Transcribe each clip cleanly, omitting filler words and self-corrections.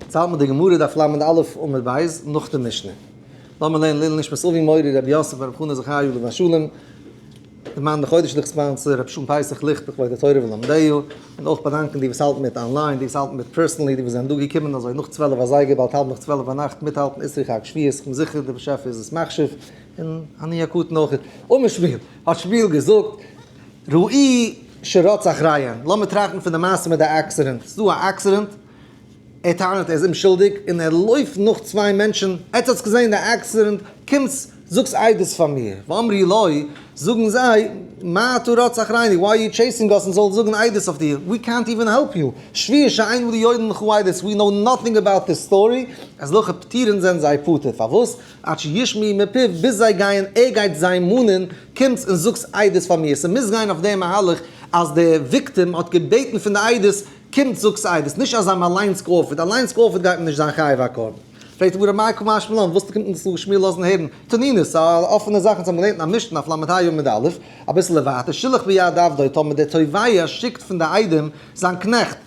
יעצט האלט מען די גמרא דף ל"א עמוד ב' נאך די משנה. לאמיר לערנען לעילוי נשמת אבי מורי רבי יוסף ברב חנא זכרי' עליו השלום, די מאן די חודש ליכט sponsor רבי שלום פסח ליכט לכבוד התורה ולומדיה, און אויך באדאנקען די וואס האלטן מיט online, די וואס האלטן מיט personally, די וואס זענען דא געקומען אזוי נאך 12 אזייגער באלד האלב נאך 12 ביינאכט מיטהאלטן איסרי חג שבועות, כ'בין זיכער דער באשעפער איז עס מחשיב, און אני הקטן אויך. אמר שמואל, האט שמואל געזאגט, ראי שרץ אחריהם, לאמיר טראכטן פון די מעשה מיט די accident, ס'איז דא א accident, ער טענה'ט ער איז אומשולדיג און ער לויפט נאך צוויי מענטשן, עטס האטס געזען די accident, קומטס זאגטס עדות פאר מיר, ואמרו לו, זאגן זיי, מה אתה רץ אחרינו, why are you chasing us און זאלן זאגן עדות אויף דיר, ווי קענט איווען העלפ יו, שבועה שאין אנו יודעים לך עדות, we know nothing about this story, אז להלכה פטורין זענען זיי פטור, פארוואס? עד שישמעו מפיו, ביז זיי גייען, ער גייט זיי מאנען, קומטס און זאגטס עדות פאר מיר, ס'מוז גיין אויף דעם מהלך אז די victim האט געבעטן פון די עדות, קומט זאגטס עדות, נישט אז זיי האבן אליינס געאפערט, אליינס געאפערט גייט מען נישט זיין חייב א קרבן. פרעגט די גמרא מאי קא משמע לן, וואס קומט אונז דא שמואל לאזן הערן, תנינא, ס'איז א אפענע זאך, אונז האבן געלערנט אין א משנה אויף ל"ה עמוד א', אביסעלע ווייטער, שילח ביד עבדו, טאמער דער תובע שיקט פון די עדים זיין קנעכט,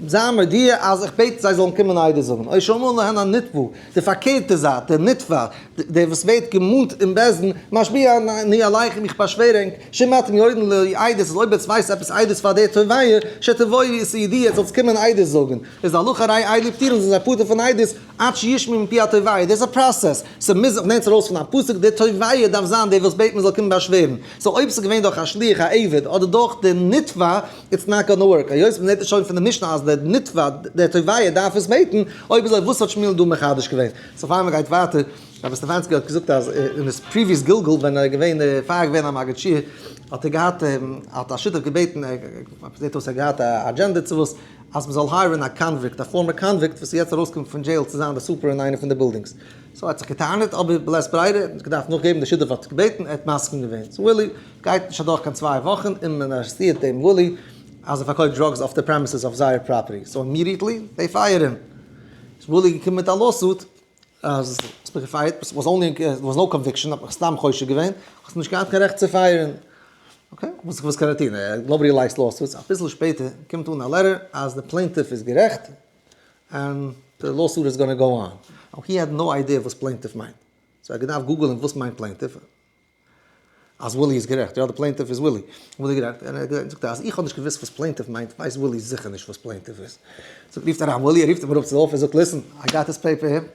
זיי מודיע אז איך בעט זיי זאלן קומען עדות זאגן, או שאמר להן הנתבע, די פארקערטע זייט, דער נתבע, דער וואס ווערט געמאנט אין בית דין, משביע אני עליכם, איך באשווער ענק, שאם אתם יודעים לי עדות, אז אויב עטס ווייסט עפעס עדות פאר דער תובע, שתבואו ותעידו, עטס זאלטס קומען עדות זאגן. איז די הלכה הרי אלו פטורין זענען זיי פטור פון עדות, עד שישמעו מפי התובע, דאס איז א process, ס'מוז, איך נעם עס ארויס פון א פסוק, דער תובע דארף זיין דער וואס בעט מען זאל קומען באשווערן, so אויב ס'איז געווען דורך א שליח א עבד, אדער דורך די נתבע, it's not gonna work, היות מ'זעט עס שוין פון די משנה אז דער נתבע, דער תובע דארף עס בעטן, אויב אזוי וואס האט שמואל דא מחדש געווען? so פאר מ'גייט ווייטער, רבי סטעפאנסקי האט געזאגט אז אין his previous גלגול ווען ער איז געווען פאר ער איז געווען א מגיד שיעור האט ער געהאט האט א שותף געבעטן זעט אויס ער האט געהאט א agenda צו וואס אז מ'זאל hire ן א convict א former convict וואס איז יעצט ארויסגעקומען פון jail צו זיין די super אין איינע פון די buildings so ער האט זיך געטענה'ט אבער בלית ברירה ער האט געדארפט נאכגעבן די שותף האט געבעטן ער האט מסכים געווען so ווילי גייט נישט אדורך קיין 2 וואכן און מען ארעסטירט דעם ווילי אז ער פארקויפט drugs אויף די premises אויף זייער property so immediately they fire אים איז ווילי געקומען מיט א lawsuit אז האסט מיך געפייערט, עס was only, was no conviction, האט מיך סתם חושד געווען, האסט נישט געהאט קיין רעכט צו פייערן. okay, וואס וואס קען ער טון? nobody likes lawsuits. אביסל שפעטער קומט אן א letter אז די plaintiff איז גערעכט, and די lawsuit איז gonna go on. Now he had no idea וואס plaintiff מיינט. so ער האט געדארפט google ן וואס מיינט plaintiff. אז ווילי איז גערעכט, יא די plaintiff איז ווילי, ווילי גערעכט, און ער זאגט אז איך האב נישט געוואוסט וואס plaintiff מיינט, ווייסט ווילי זיכער נישט וואס plaintiff איז. זאגט רופט אריין ווילי, ער רופט אים אראפ צו די אפיס, זאגט listen, I got this paper here,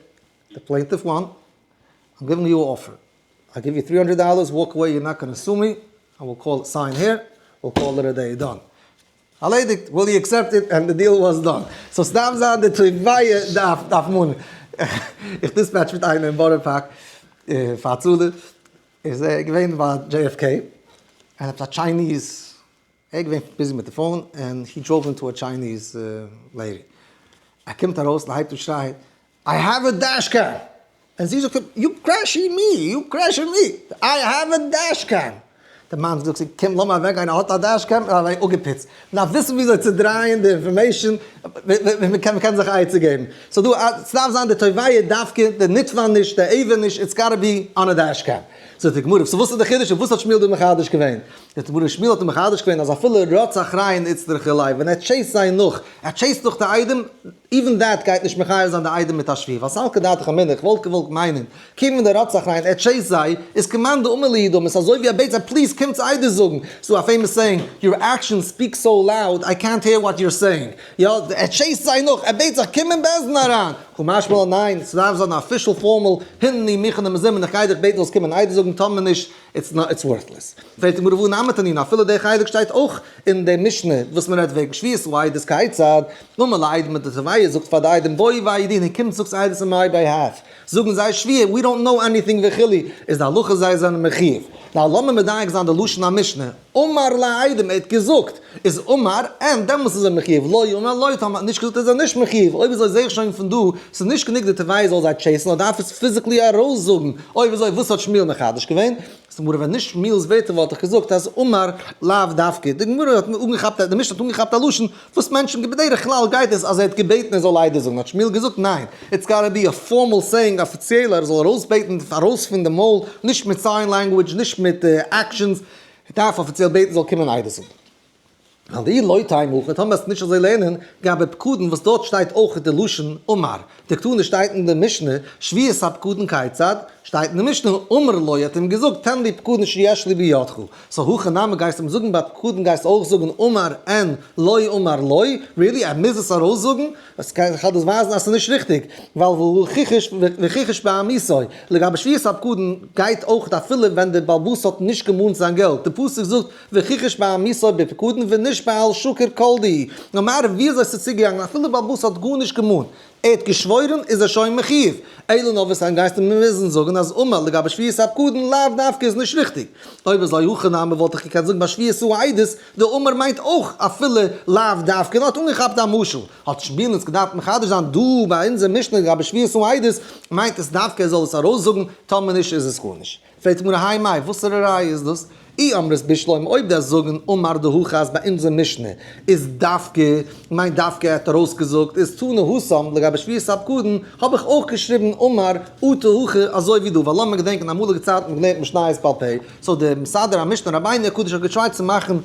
די plaintiff won, I'm giving you offer, I give you 300 dollars, walk away, you're not gonna sue me, I will call sign here, we'll call it a day, done. ארלעדיגט, ווילי accepted and די deal was done. so ס'דארף זיין די תובע דארף דארף מאנען. איך dispatch מיט איינעם אין בארא פארק פאר הצלה, איז ער געווען ביי JFK, און עפעס א Chinese, ער איז געווען busy מיט די phone, און he drove into a Chinese lady. ער קומט ארויס און הייבט אן שרייען, I have a dash cam! און זי זאגט אים, you crashing me! You crashing me! I have a dash cam! דער מאן זאגט זי, קום לאמיר אוועקגיין, ער האט א dash cam, און אוועק אפגעפוצט. מען דארף וויסן וויאזוי צו דרייען די information, מען קען זיך א עצה געבן. so דא, ס'דארף זיין די תובע דווקא, די נתבע נישט, די עבד נישט, it's gotta be on a dash cam. זאגט די גמרא, so וואס איז די חידוש און וואס האט שמואל דא מחדש געווען? זאגט די גמרא, שמואל האט מחדש געווען אז אפילו רץ אחריהן איצטריכא ליה, ווען ער chase ט זיי נאך, ער chase ט נאך די עדים, even that גייט נישט מחייב זיין די עדים מיט א שבועה, ווייל סלקא דעתך אמינא, איך וואלט געוואלט מיינען, כיוון דרץ אחריהן, ער chase ט זיי, איז כמאן דאמר להו דמי, ס'אזוי ווי ער בעט זיי please קומטס עדות זאגן, ס'דא א famous saying, your actions speak so loud, I can't hear what you're saying, יא, ער chase ט זיי נאך, ער בעט זיי קום אין בית דין אריין, קא משמע לן ניין, ס'דארף זיין א official formal, הנני מוכן ומזומן, איך גיי דיך בעטן זאלסט קומען עדות זאגן, טאמער נישט, it's not, it's worthless. פרעגט די גמרא והא נמי תנינא, אפילו דער חלק שטייט אויך אין די משנה וואס מען רעדט וועגן שבועת העדות כיצד, אמר לעדים די תובע זאגט פאר די עדים בואו והעידוני קומט זאגטס עדות אין my behalf, זאגן זיי שבועה we don't know anything וכו', איז די הלכה זיי זענען מחיוב. now לאמיר מדייק זיין די לשון המשנה, אמר לעדים ער האט געזאגט, איז אמר אין דעמאלס איז ער מחיוב, לא אמר לא טאמער האט נישט געזאגט איז ער נישט מחיוב, אויב אזוי זעה איך שוין פון דא ס'איז נישט גענוג די תובע זאל זיי chase ן נאר דארף עס physically ארויסזאגן, אויב אזוי וואס האט שמואל מחדש געווען? זאגט די גמרא ווען נישט שמואל'ס ווערטער וואלט איך געזאגט אז אמר לאו דווקא, די גמרא האט אנגעכאפט די משנה האט אנגעכאפט א לשון וואס מענטשן בדרך כלל גייט עס אז ער האט געבעטן ער זאל עדות זאגן האט שמואל געזאגט ניין it's gotta be a formal saying אפיציעל ער זאל ארויסבעטן ארויס פון די מויל נישט מיט sign language נישט מיט actions ער דארף אפיציעל בעטן זאל קומען עדות זאגן. ווייל דאי לא תימא הכי, טאמער וועסטו נישט אזוי לערנען, גבי פקדון וואס דארט שטייט אויך די לשון אמר, דקתני שטייט אין די משנה, שבועת הפקדון כיצד, שטייט אין די משנה, אמר לו האט אים געזאגט תן לי פקדון שיש לי בידך, so הכא נמי גייסט אים זאגן ביי פקדון גייסטו אויך זאגן אמר אין לא אמר לא, really? ער מוז עס ארויסזאגן? עס קען זיך דאס ווייזן אז ס'איז נישט ריכטיג, ווייל והוא כיחש וכיחש בעמיתו, לגבי שבועת הפקדון גייט אויך אפילו ווען דער בעל הבית האט נישט געמאנט זיין געלט, די פסוק זאגט וכיחש בעמיתו בפקדון ונשבע על שקר כל דהו, no matter ווי אזוי ס'איז צוגעגאנגען אפילו דער בעל הבית האט גארנישט געמאנט, ער האט געשוואוירן איז ער שוין מחיוב, אלא נאר וואס גייסטו מיר מוזן זאגן אז אמר לגבי שבועת הפקדון לאו דווקא איז נישט ריכטיג, אויב אזוי הכא נמי וואלט איך געקענט זאגן ביי שבועת העדות די אמר מיינט אויך אפילו לאו דווקא, נאר האט אנגעכאפט א משל, האט שמואל אונז געדארפט מחדש זיין דא ביי אונזער משנה לגבי שבועת העדות מיינט עס דווקא ער זאל עס ארויסזאגן, טאמער נישט איז עס גארנישט. פרעגט די גמרא האי מאי וואסערע ראיה איז דאס? אי אמרת בשלמא אויב דאס זאגן אמר דהכא אז ביי אונזער משנה איז דווקא מיינט דווקא ער האט ארויסגעזאגט איז תנא התם לגבי שבועת הפקדון האב איך אויך געשריבן אמר אטו הכא אזוי ווי דא ווייל לאמיר געדענקען אמאליגע צייטן האט מען געלערנט משניות בעל פה so דער מסדר המשנה רבינו הקדוש האט געטרייט צו מאכן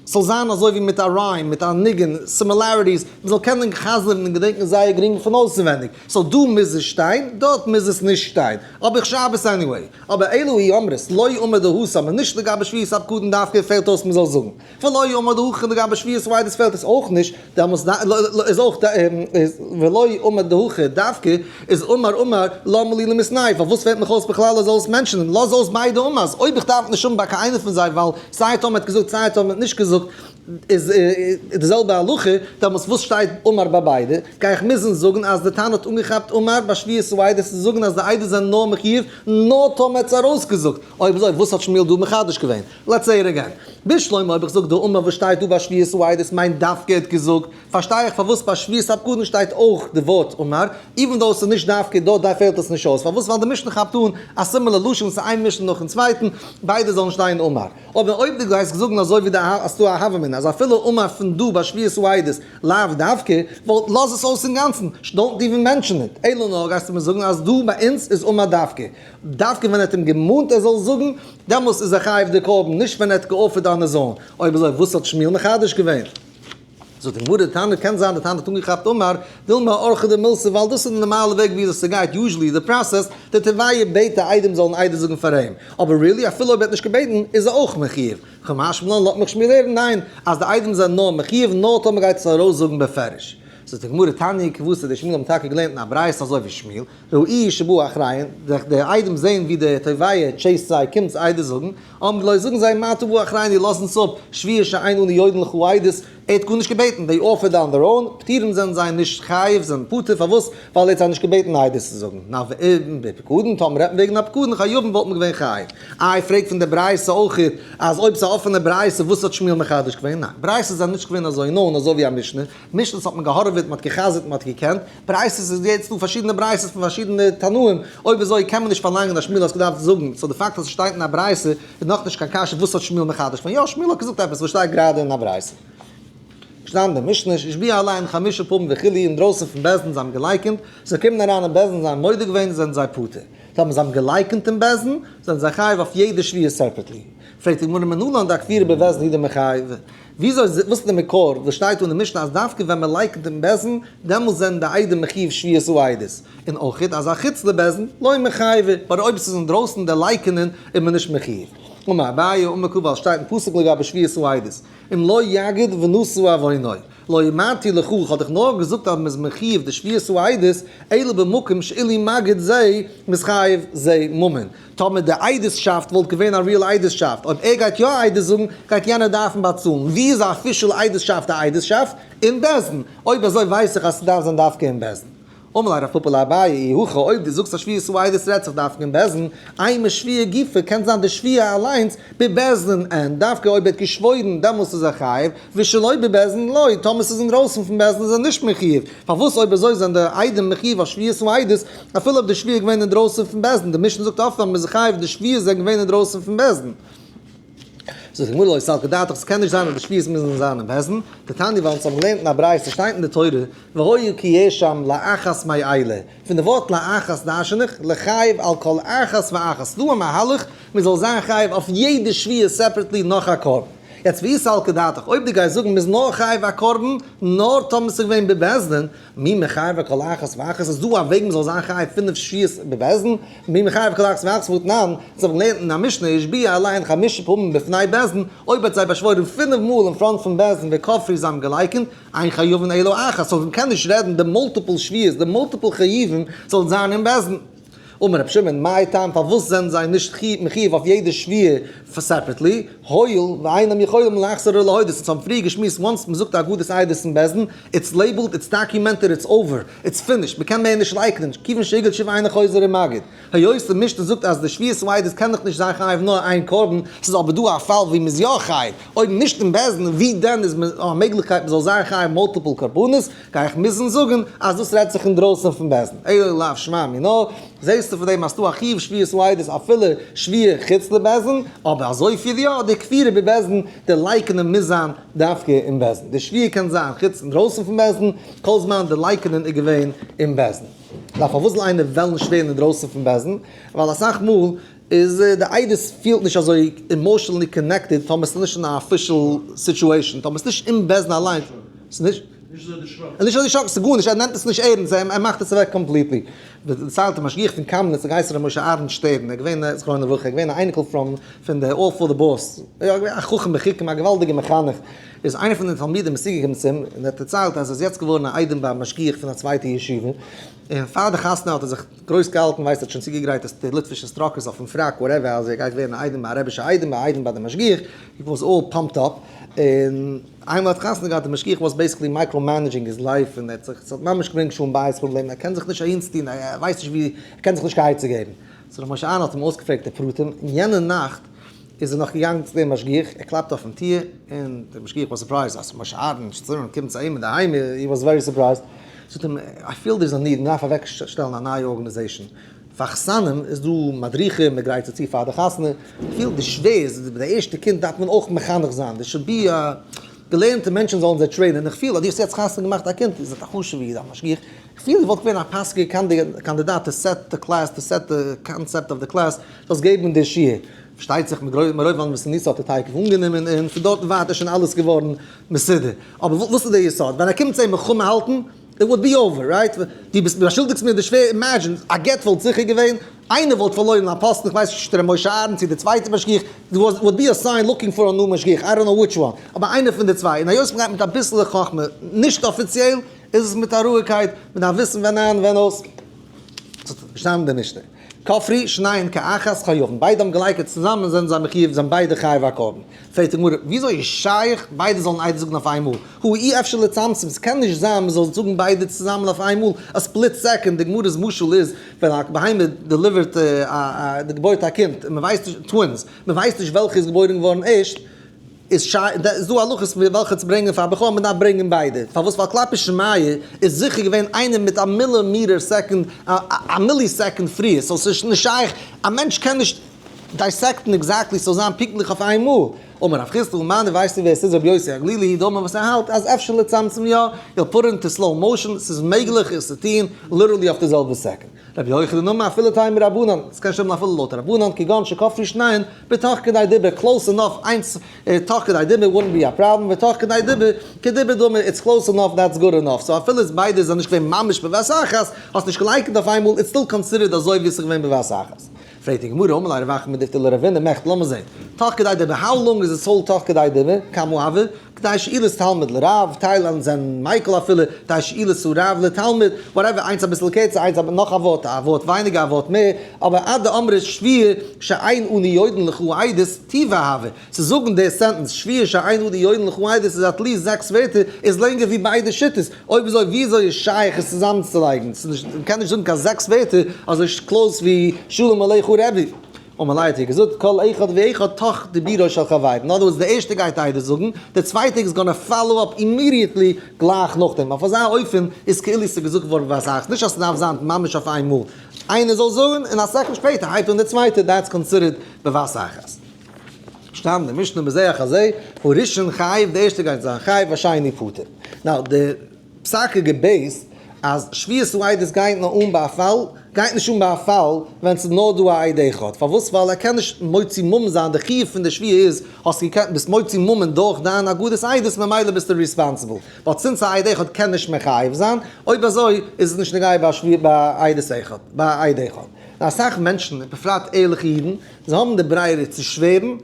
ס'זאל זיין אזוי ווי מיט א rhyme מיט א ניגון similarities מ'זאל קענען חזר'ן און געדענקען זייער גרינג פון אויסענווענדיג so דא מוז עס שטיין דארט מוז עס נישט שטיין אבער איך שרייב עס anyway. אבער אלא אי אמרת לא אמר דהתם נישט לגבי שבועת הפקדון דווקא פעלט אויס מ'זאל זאגן ולא אמר דהכא לגבי שבועת העדות פעלט עס אויך נישט דעמאלס איז אויך ולא אמר דהכא דווקא איז אמר אמר למה לי למיתניה פארוואס פעלט מיך אויס בכלל ער זאל עס mention ען לאז אויס ביידע אמר'ס אויב איך דארף נישט האבן ביי קיין איינע פון זיי ווייל סיי טאמער האט געזאגט סיי טאמער האט נישט געזאגט איז די זעלבע הלכה, דעמאלטס וואס שטייט אמר ביי ביידע? גיי איך מוזן זאגן אז די תנא האט אנגעכאפט אמר ביי שבועת העדות צו זאגן אז די עדות זענען נאר מחיוב נאר טאמער האט עס ארויסגעזאגט, אויב אזוי וואס האט שמואל דא מחדש געווען? let's say it again. בשלמא אויב איך זאג די אמר וואס שטייט דא ביי שבועת העדות מיינט דווקא ער האט געזאגט, פארשטיי איך פארוואס ביי שבועת הפקדון שטייט אויך די ווארט אמר, even though עס איז נישט דווקא דארט דארט פעלט עס נישט אויס, פארוואס ווייל די משנה כאפט אן א similar לשון ס'איז איין משנה נאכן צווייטן, ביידע זאלן שטיין אמר. אבער אויב דו גייסט זאגן אזוי ווי די האסט דא א הוה אמינא אז אפילו אמר פון דא ביי שבועת העדות לאו דווקא, וואלט לאז עס אויס אינגאנצן, don't even mention it, אלא נאר גייסטו מיר זאגן אז דא ביי אונז איז אמר דווקא, דווקא ווען ער האט אים געמאנט ער זאל זאגן, דעמאלס איז ער חייב די קרבן, נישט ווען ער האט געאפערט אן his own. אויב אזוי וואס האט שמואל מחדש געווען? זאגט די גמרא, די תנא קען זיין די תנא האט אנגעכאפט אמר דילמא אורחא דמילתא ווייל דאס איז די נארמאלע וועג ווי אזוי ס'גייט usually די process, די תובע בעט די עדים זאלן עדות זאגן פאר אים, אבער really אפילו אויב ער האט נישט געבעטן איז ער אויך מחיוב, קא משמע לן לאזט מיך שמואל הערן ניין אז די עדים זענען נאר מחיוב נאר טאמער גייט עס ארויס זאגן בפירוש. זאגט די גמרא תניא כוותיה דשמואל האבן טאקע געלערנט אין א ברייתא אזוי ווי שמואל, ראוהו שבאו אחריהן, די עדים זעהן ווי די תובע chase ט זיי קומט עדות זאגן, אמרו לו זאגן זיי מה אתה בא אחרינו לאז אונז אפ, שבועה שאין אנו יודעין לך עדות, ער האט גארנישט געבעטן, they offered on their own, פטורים זענען זיי נישט חייב, זענען פטור, פארוואס? ווייל ער האט זיי נישט געבעטן עדות צו זאגן, נא ואם בפקדון, טאמער רעדט מען וועגן א פקדון חייבין וואלט מען געווען חייב. איי פרעג פון די ברייתא אויך אז אויב ס'איז א אפענע ברייתא וואס האט שמואל מחדש געווען? ניין, ברייתות זענען נישט געווען אזוי נאנט אזוי ווי א משנה, משנה'ס האט מען געהארעוועט, מען האט גע'חזר'ט, מען האט געקענט, ברייתות איז יעצט דא פארשידענע ברייתות פון פארשידענע תנאים, אויב אזוי קען מען נישט פארלאנגען אז שמואל האט געדארפט זאגן, so די פאקט אז עס שטייט אין א ברייתא איז נאכנישט קיין קשיא וואס האט שמואל מחדש געווען, יא שמואל האט געזאגט עפעס וואס שטייט גראדע אין א ברייתא. געשטאנען אין די משנה, שהשביעו עליהן חמשה פעמים וכו' אינדרויסן פון בית דין זיי האבן געלייקענט, זיי קומען אריין אין בית דין זיי האבן מודה געווען זענען זיי פטור, טאמער זיי האבן געלייקענט אין בית דין זענען זיי חייב אויף יעדע שבועה separately. פרעגט די גמרא מנלן דאכפירה בבית דין הוא דמיחייבא, וויאזוי וואס איז די מקור וואס שטייט אן די משנה אז דווקא ווען מען לייקנט אין בית דין דעמאלס זענען די עדים מחיוב שבועת העדות, און אויך אז אחוץ לבית דין לא מיחייבי, אבער אויב עס איז אינדרויסן די לייקענען איז מען נישט מחיוב. אמר אביי אמר קרא ווייל שטייט אין פסוק לגבי שבועת העדות אם לא יגיד ונשא עוונו לא אמרתי לך איך האב דיך נאר געזאגט אז מען איז מחיוב די שבועת העדות אלא במקום שאילו מגיד זה מתחייב זה ממון טאמער די עדות'שאפט וואלט געווען א real עדות'שאפט, אויב ער גייט יא עדות זאגן, גייט יענער דארפן באצאלן. ווי איז א official עדות'שאפט א עדות'שאפט? אין בית דין. אויב אזוי ווייס איך אז ס'דארף זיין דווקא אין בית דין. אמר ליה רב פפא לאביי אי הכי אויב דו זאגסט אז שבועת העדות רעדט זיך דווקא אין בית דין, אימא שבועה גופא קען זיין די שבועה אליינס בבית דין אין, דווקא אויב ער האט געשוואוירן דעמאלס איז ער חייב, ושלא בבית דין לא, טאמער ס'איז אינדרויסן פון בית דין איז ער נישט מחיוב, פארוואס אויב אזוי זענען די עדים מחיוב אויף שבועת העדות אפילו אויב די שבועה איז געווען אינדרויסן פון בית דין, די משנה זאגט אפן אז מ'איז חייב די שבועות זענען געווען אינדרויסן פון בית דין. זאגט די גמרא לא סלקא דעתך ס'קען נישט זיין אז די שבועות מוזן זיין אין בית דין, דתניא ווייל אונז האבן געלערנט אין א ברייתא שטייט אין די תורה והיה כי יהיה שם לאחת מאלה, פון די ווארט לאחת דרשן איך לחייב על כל אחת ואחת, ס'דא א מהלך מ'זאל זיין חייב אויף יעדע שבועה separately נאך א קרבן. יעצט ואי סלקא דעתך, אויב דו גייסט זאגן מ'איז נאר חייב א קרבן נאר טאמער ס'איז געווען בבית דין, מי מחייב כל אחת ואחת, איז דא א וועג מ'זאל זיין חייב פינף שבועות בבית דין? מי מחייב כל אחת ואחת והתנן, אונז האבן געלערנט אין א משנה השביע עליהן חמשה פעמים בפני בית דין, אויב האט זיי באשוואוירן פינף מאל אין front פון בית דין וכפרו זיי האבן געלייקענט, אין חייבין אלא אחת, so מ'קען נישט רעדן די multiple שבועות, די multiple חיובים זאלן זיין אין בית דין. אמר רבי שמעון, מאי טעם פארוואס זענען זיי נישט מחיוב אויף יעדע שבועה separately, הואיל ואינם יכולים לחזור ולהודות, אונז האבן פריער געשמועסט once מ'זאגט אגדת עדות אין בית דין, it's labeled, it's documented, it's over, it's finished, מ'קען מער נישט לייקענען, כיוון שהגיד שבועה אינו חוזר ומגיד. היות די משנה זאגט אז די שבועת העדות קען דאך נישט זיין חייב נאר איין קרבן, ס'איז אבער דא א פאל ווי מ'איז יא חייב, אויב נישט אין בית דין, ווי דען איז א מעגליכקייט מ'זאל זיין חייב multiple קרבנות? גיי איך מוזן זאגן אז דאס רעדט זיך אינדרויסן פון בית דין, אלא לאו שמע מינה, זעסטו פון דעם אז ס'דא א חיוב שבועת העדות אפילו שבועה חוץ לבית דין, אבער אזויפיל יא, די כפירה בבית דין, די לייקענען מוז זיין דווקא אין בית דין, די שבועה קען זיין חוץ אינדרויסן פון בית דין, כל זמן די לייקענען איז געווען אין בית דין. דארף פארוואס זאל איינער וועלן שווערן אינדרויסן פון בית דין? ווייל אסאך מאל איז די עדות פילט נישט אזוי emotionally connected טאמער ס'איז נישט אין א official situation, טאמער ס'איז נישט אין בית דין אליינס, ס'איז נישט. נישט אזוי דערשראקן. נישט אזוי דערשראקן, ס'איז גארנישט, ער נעמט עס נישט ערנסט, ער מאכט עס אוועק completely. דערציילט די משגיח פון קאמעניץ, א געהייסן ר' משה אהרן שטערן, ער איז געווען, זכרונו לברכה, ער איז געווען א אייניקל from פון די All for the Boss, יא, געווען א חכם מחוכם, א געוואלדיגער מחנך, איז איינער פון די תלמידים איז צוגעקומען צו אים און ער האט דערציילט אז ער איז יעצט געווארן א איידעם ביי א משגיח פון א צווייטע ישיבה, און פאר די חתונה האט ער זיך גרויס געהאלטן, ווייסט ער האט שוין צוגעגרייט עס די ליטווישע סטראקעס אויפן פראק whatever אז ער גייט ווערן א איידעם ביי א רבישע איידעם ביי א איידעם ביי די משגיח, he was all pumped up, און איינמאל ער האט חתונה געהאט די משגיח was basically micro managing his life און ער האט זיך, ס'האט ממש געברענגט שלום בית פראבלעמען, ער קען זיך נישט אהינצוטון, ער ווייסט נישט ווי, ער קען זיך נישט קיין עצה געבן. so ר' משה אהרן האט אים אויסגעפרעגט די פרטים, און יענע נאכט איז ער נאך געגאנגען צו דעם משגיח, ער קלאפט אויפן טיר, און דער משגיח was surprised אז משה אהרן שטערן קומט צו אים אינדערהיים, he was very surprised, זאגט אים, I feel there is a need, מ'דארף אוועק שטעלן א נייע organization, פאר חתנים איז דא מדריכים, מ'גרייט זיי צו פאר די חתונה, איך פיל די שווער איז, די ערשטע קינד דארף מען אויך מחנך זיין, there should be א, געלערנטע מענטשן זאלן זיי train ען, איך פיל אז דו האסט יעצט חתונה געמאכט א קינד, איר זענט א חשוב'ע איד, א משגיח, איך פיל איר וואלט געווען א פאסיגע קאנדידאט to set the class, to set the concept of the class, זאלסט געבן די שיעור. פארשטייט זיך מיט מרוב ענוותנותו האט ער תיכף אנגענומען און פון דארט און ווייטער איז שוין אלעס געווארן מסודר. אבער וואס איז דער יסוד? ווען ער קומט צו אים מלחמה האלטן, it would be over, right? דו ביסט באשולדיגסט מיר די שווער, imagine, א גט וואלט זיכער געווען, איינער וואלט פארלוירן א פאסטן, איך ווייס נישט צו ר' משה אהרן צו דער צווייטער משגיח, there would be a sign looking for a new משגיח, I don't know which one, אבער איינער פון די צוויי, און היות מ'גייט מיט אביסעלע חכמה, נישט אפיציעל, איז עס מיט א רואיגקייט, מ'דארף וויסן ווען איין ווען אויס. ס'האט געשטאנען די משנה. כפרו שניהם כאחת חייבין, ביידע האבן געלייקענט צוזאמען זענען זיי מחיוב זענען ביידע חייב א קרבן. פרעגט די גמרא, וויאזוי איז שייך ביידע זאלן עדות זאגן אויף איין מאל? הא אי אפשר לצמצם, ס'קען נישט זיין מ'זאל זאגן ביידע צוזאמען אויף איין מאל, א split second, די גמרא'ס משל איז ווען א בהמה deliver ט א געבוירט א קינד און מ'ווייסט נישט, twins, מ'ווייסט נישט וועלכע איז געבוירן געווארן ערשט, איז דא הלכות וועלכע צו ברענגען פאר בכור, מען דארף ברענגען ביידע, פארוואס? ווייל כלפי שמיא איז זיכער געווען איינער מיט א מילימיטער second, א millisecond פריער, so ס'איז נישט שייך, א מענטש קען נישט dissect ן exactly ס'זאל זיין פונקטליך אויף איין מאל. אמר רב חסדא, ומני ווייסטו ווער ס'איז רבי יוסי הגלילי הוא דאמר וואס ער האלט אז אפשר לצמצם יא, he'll put into slow motion, ס'איז מעגליך עס צו טון literally אויף די זעלבע second. רבי יוחנן אמר אפילו תימא רבנן, עס קען שטימען אפילו לויט רבנן, כגון שכפרו שניהם בתוך כדי דיבור, close enough, איינס תוך כדי דיבור wouldn't be a problem, ותוך כדי דיבור כדיבור דמי, it's close enough that's good enough, so אפילו איז ביידע זענען נישט געווען ממש בבת אחת, האסט נישט געלייקענט אויף איינמאל, it's still considered אזוי ווי עס איז געווען בבת אחת. פרעגט די גמרא, אמר ליה רב אחא מדיפתי לרבינא, מכדי לאמיר זען, תוך כדי דיבור, how long איז עס whole תוך כדי דיבור, כמה הוי, כדי שאילת תלמיד לרב, טיילן זענען מיקל אפילו, כדי שאילת הרב לתלמיד, whatever, איינס אביסל קערצער, איינס נאך א ווארט, א ווארט ווייניגער, א ווארט מער, אבער עד דאמרת שבועה שאין אנו יודעין לך עדות, טובא הוי. צו זאגן די sentence שבועה שאין אנו יודעין לך עדות איז at least זעקס ווערטער, איז לענגער ווי ביידע שיטות, אויב אזוי וויאזוי איז שייך עס צוזאמצולייגן? ס'איז נישט, מ'קען נישט זאגן קיין זעקס ווערטער אזוי close ווי שלום עליך רבי. אמר ליה האט ער געזאגט כל אחד ואחד תוך דיבורו של חברו, in other words די ערשטע גייט עדות זאגן, די צווייטע איז gonna follow up immediately גלייך נאכדעם, אויף אזא אופן איז כאילו ס'איז געזאגט געווארן בבת אחת, נישט אז ס'דארף זיין ממש אויף איין מאל, איינער זאל זאגן און א second שפעטער הייבט אן די צווייטע, that's considered בבת אחת. שטאמט די משנה בזה אחר זה, הראשון חייב, די ערשטע גייט זיין חייב והשני פטור. now די פסק איז גע base ט. אז שבועת העדות גייט נאר אן ביי א פאל, גייט נישט אן ביי א פאל ווען ס'איז נאר דא א עד אחד, פארוואס? ווייל ער קען נישט מוציא ממון זיין, די חיוב פון די שבועה איז האסט געקענט ביסט מוציא ממון דורך דיין אגודת עדות ממילא ביסטו responsible, but since א עד אחד קען נישט מחייב זיין, אויב אזוי איז עס נישט נוגע ביי שבועה ביי עדות אחד, ביי עד אחד. אסאך מענטשן, בפרט ערליכע אידן, זיי האבן די ברירה צו שווערן,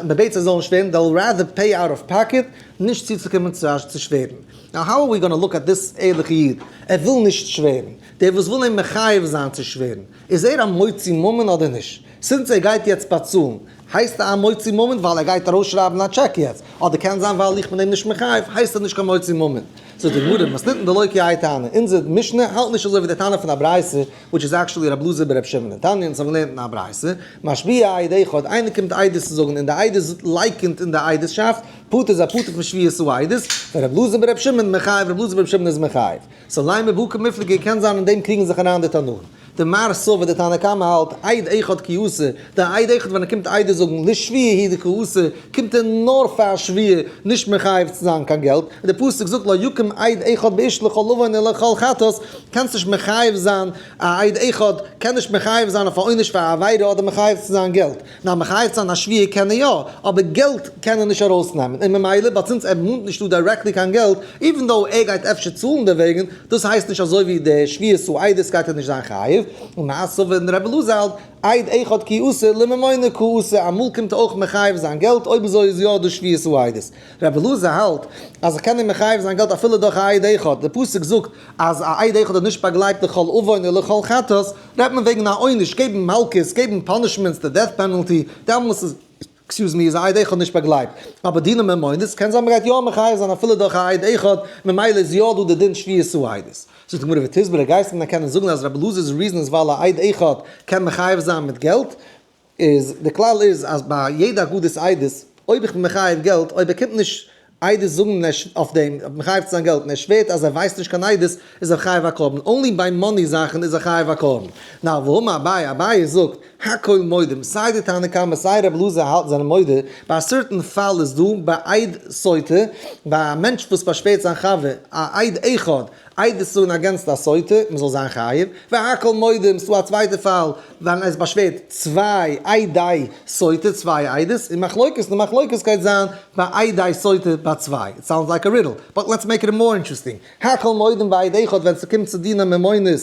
מ'בעט זיי זאלן שווערן, they'll rather pay out of pocket נישט צוצוקומען צו שווערן. Now how are we gonna look at this ערליכע איד? ער וויל נישט שווערן. דער וואס וויל אים מחייב זיין צו שווערן, איז ער א מוציא ממון אדער נישט? Since ער גייט יעצט באצאלן, הייסט ער א מוציא ממון ווייל ער גייט ארויסשרייבן א טשעק יעצט? אדער קען זיין ווייל איך בין אים נישט מחייב הייסט ער נישט קיין מוציא ממון? זאגט די גמרא, מתניתין דלא כי האי תנא, אונזער משנה האלט נישט אזוי ווי די תנא פון א ברייתא, which is actually רב אלעזר ברב שמעון. תניא, אונז האבן געלערנט אין א ברייתא, משביע עד אחד, איינער קומט עדות צו זאגן און די עדות לייקענט אין די עדות'שאפט, פטור איז א פטור פון שבועת העדות, ורב אלעזר ברב שמעון מחייב, רב אלעזר ברב שמעון איז מחייב. So לימא בהא קמיפלגי קען זיין אין דעם קריגן זיך אריין די תנאים. דמר סבר די תנא קמא האלט, עד אחד כי אתא, די עד אחד ווען ער קומט עדות זאגן לשבועה הוא דקאתא, קומט ער נאר פאר שבועה, נישט מחייב צו זיין קיין געלט, און די פסוק זאגט לא יקום עד אחד באיש לכל עון ולכל חטאת, קענסט נישט מחייב זיין א עד אחד קען נישט מחייב זיין אויף א עונש פאר א עבירה אדער מחייב צו זיין געלט, נאר מחייב צו זיין א שבועה קען ער יא, אבער געלט קען ער נישט ארויסנעמען, און ממילא but since ער מאנט נישט דא directly קיין געלט, even though ער גייט אפשר צאלן דערוועגן, דאס הייסט נישט אזוי ווי די שבועת העדות גייט ער נישט זיין חייב, און מר סבר און רבי אלעזר האלט, עד אחד כי אתא לממונא קאתא, אמאל קומט ער אויך מחייב זיין געלט, אויב אזוי איז יא דא שבועת העדות. רבי אלעזר האלט אז איך קען אים מחייב זיין געלט אפילו דורך א עד אחד, די פסוק זאגט אז א עד אחד איז נישט באגלייבט לכל עון ולכל חטאת, רעדט מען וועגן א עונש, געבן מלקות, געבן punishments, די death penalty, דעמאלס איז, excuse me, איז א עד אחד נישט באגלייבט. אבער דיני ממונות קען זיין מ'גייט יא מחייב זיין אפילו דורך א עד אחד, ממילא איז יא דא די דין שבועת העדות. זאגט די גמרא ותסברא, גייסט מיר קענען זאגן אז רבי אלעזר'ס reason איז ווייל א עד אחד קען מחייב זיין מיט געלט? איז די כלל איז אז ביי יעדע אגודת עדות אויב איך בין מחייב געלט אויב ער קומט נישט עדות זאגן אויף דעם מחייב צו זיין געלט און ער שווערט אז ער ווייסט נישט קיין עדות איז ער חייב א קרבן, only ביי money זאכן איז ער חייב א קרבן. Now והאמר אביי, אביי זאגט, הכל מודים, סיי די תנא קמא סיי רבי אלעזר האלטן זענען מודה, ביי א certain פאל איז דא ביי עד סוטה, ביי א מענטש וואס באשווערט זיין חבר, א עד אחד, עדות זאגן against א סוטה, מען זאל זיין חייב, והכל מודים, ס'דא א צווייטע פאל ווען עס באשווערט צוויי עדי סוטה, צוויי עדות, און מחלוקת, די מחלוקת גייט זיין ביי עדי סוטה ביי צוויי, it sounds like a riddle, but let's make it more interesting, הכל מודים בעד אחד ווען ס'קומט צו דיני ממונות,